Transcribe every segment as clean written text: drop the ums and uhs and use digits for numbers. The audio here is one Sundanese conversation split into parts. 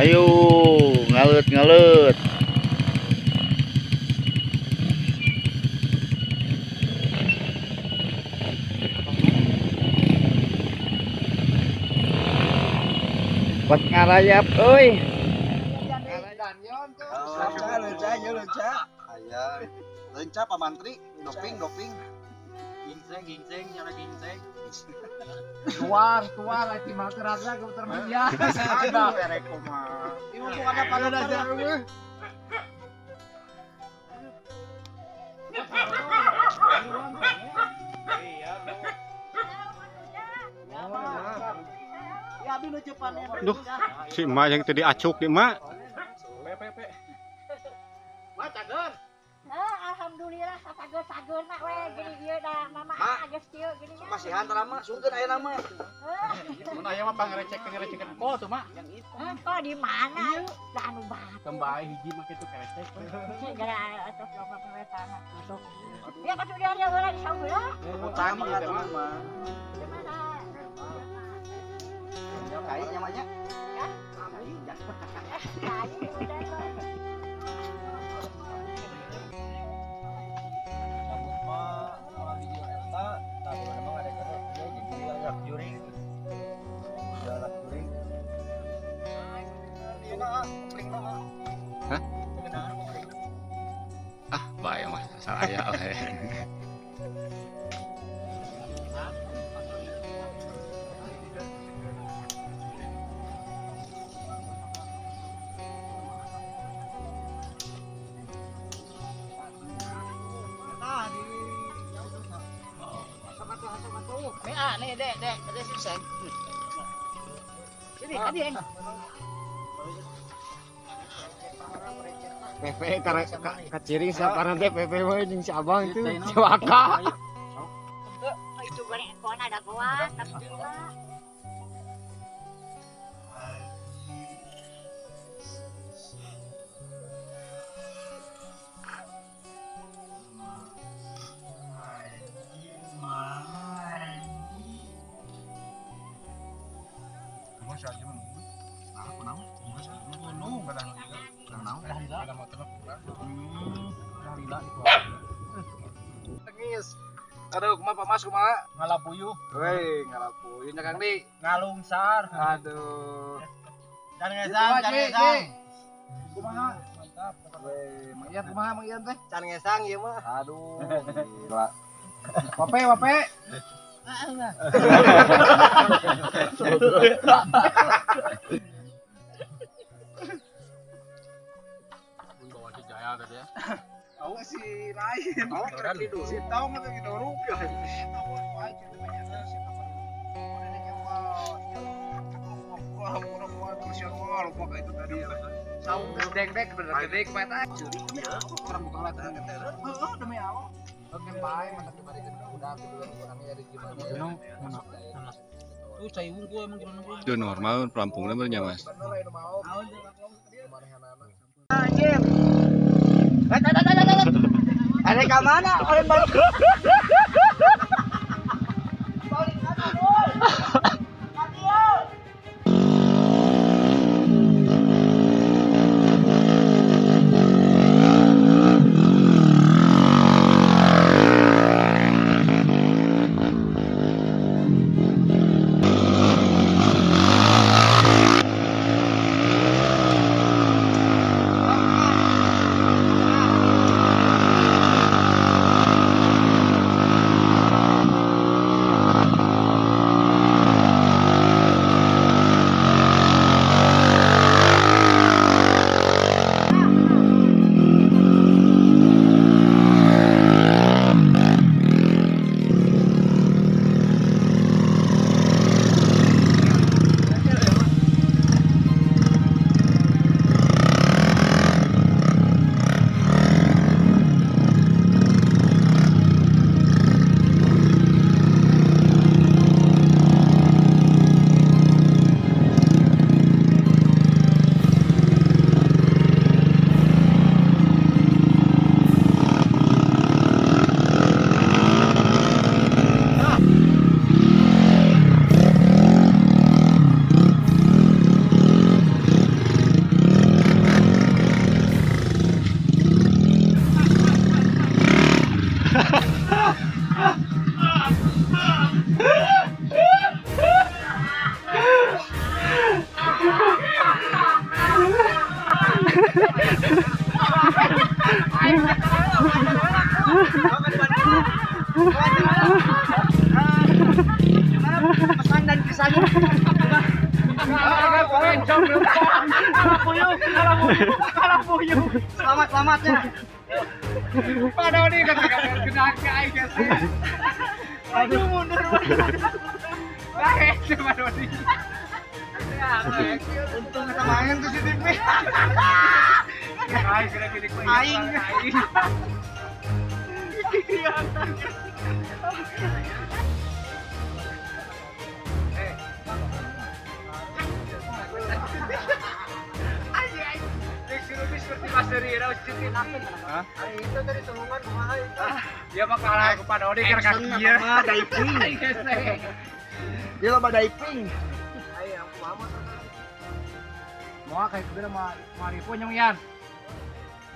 Ayo ngalut ngalut. Buat ngarayap euy. Leunca Pak Mantri, doping doping. Gingseng gingseng nyala gingseng. Tuar tuar lagi mah kerasa gemeter media. Ada pereko mah. Ibu bukan apa aja. Duh, si emak yang tadi acuk di emak. Alhamdulillah sapageus-sageun mak we gini ieu da mama geus kieu gini nya. Masihan tara mah sungkeun aya nama. Mun aya mah pangarecek-ngarecek kok tuh mak. Kok di mana? Da anu batu. Kembali hiji mah kitu kerecek. Gara atuh loba pawetana. Masuk. Ya katuh dia dia heula di saung heula. Utama atuh mah. Gimana? Kai nya mah nya. Ya. Kai nya. Kai udah. Hah? Ah, bae mah saya oke. Nih, dek, dek, dek, sini. Sini, tadi. PP kaciring siapa nanti PP we jeung si Abang itu si Waka. Itu goreng kona ada goan, tapi Tengis. Aduh, kumaha Pak Mas kumaha? Ngalapuyuh. Weh, ngalapuyuh nya Kang Di. Ngalungsar. Aduh. Jangan ngesang, jangan ngesang. Kumaha? Mantap. Weh, Mang Ian kumaha Mang Ian teh? Can ngesang ieu mah. Aduh, gila. Wape, wape. Bawa si Jaya tadi ya. Tahu si lain. Si tahu nggak gitu rupiah. Itu normal pelampungnya bernya Mas. Anjir. Ada ke mana? Oleh balik. Balik mana, Boy? Pesan dan kisahnya. Selamat selamatnya. Aduh mundur. Untung kita main tuh si TV. Aing. Ya mah kalah aku Pak Dodi kan kaki ya. Diving. Dia loba diving. Mau kayak gitu mah Maripo nyong Yan.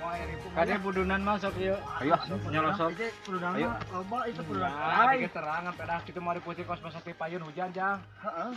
Mau Ripo. Kade budunan mah sok ieu. Ayo, nyolosok. Ayo. Loba itu Nah, pudunan. keterangan pedah kitu mari putih kos masa payun hujan jang. Heeh.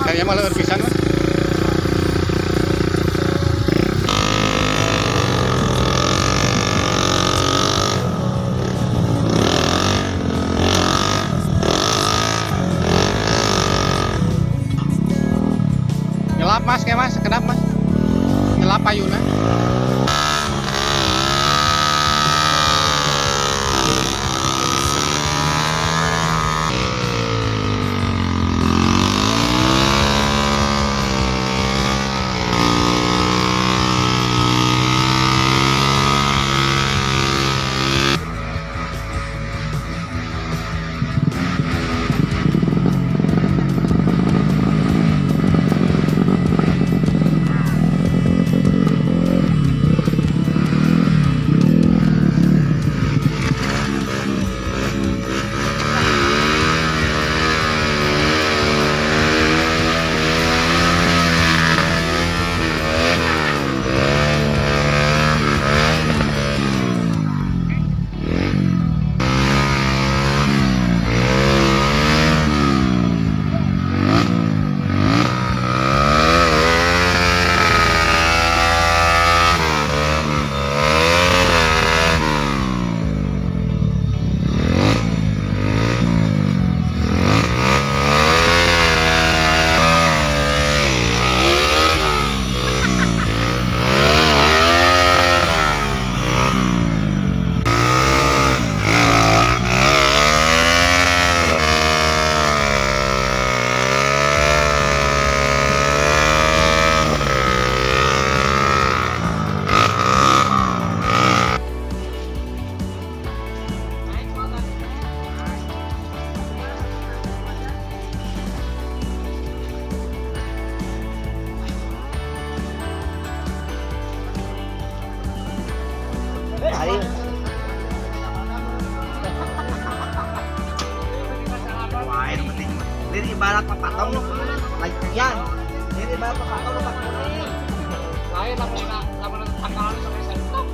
Kayaknya malah pisan mah. Nyelap mas, kayak mas, kedap mas. Nyelap payuna. Ayo. Wah, ini penting. Ini ibarat papatong lu. Latihan. Ini ibarat papatong lu pakai. Lain lamun lamun tangkalan sampai sentok.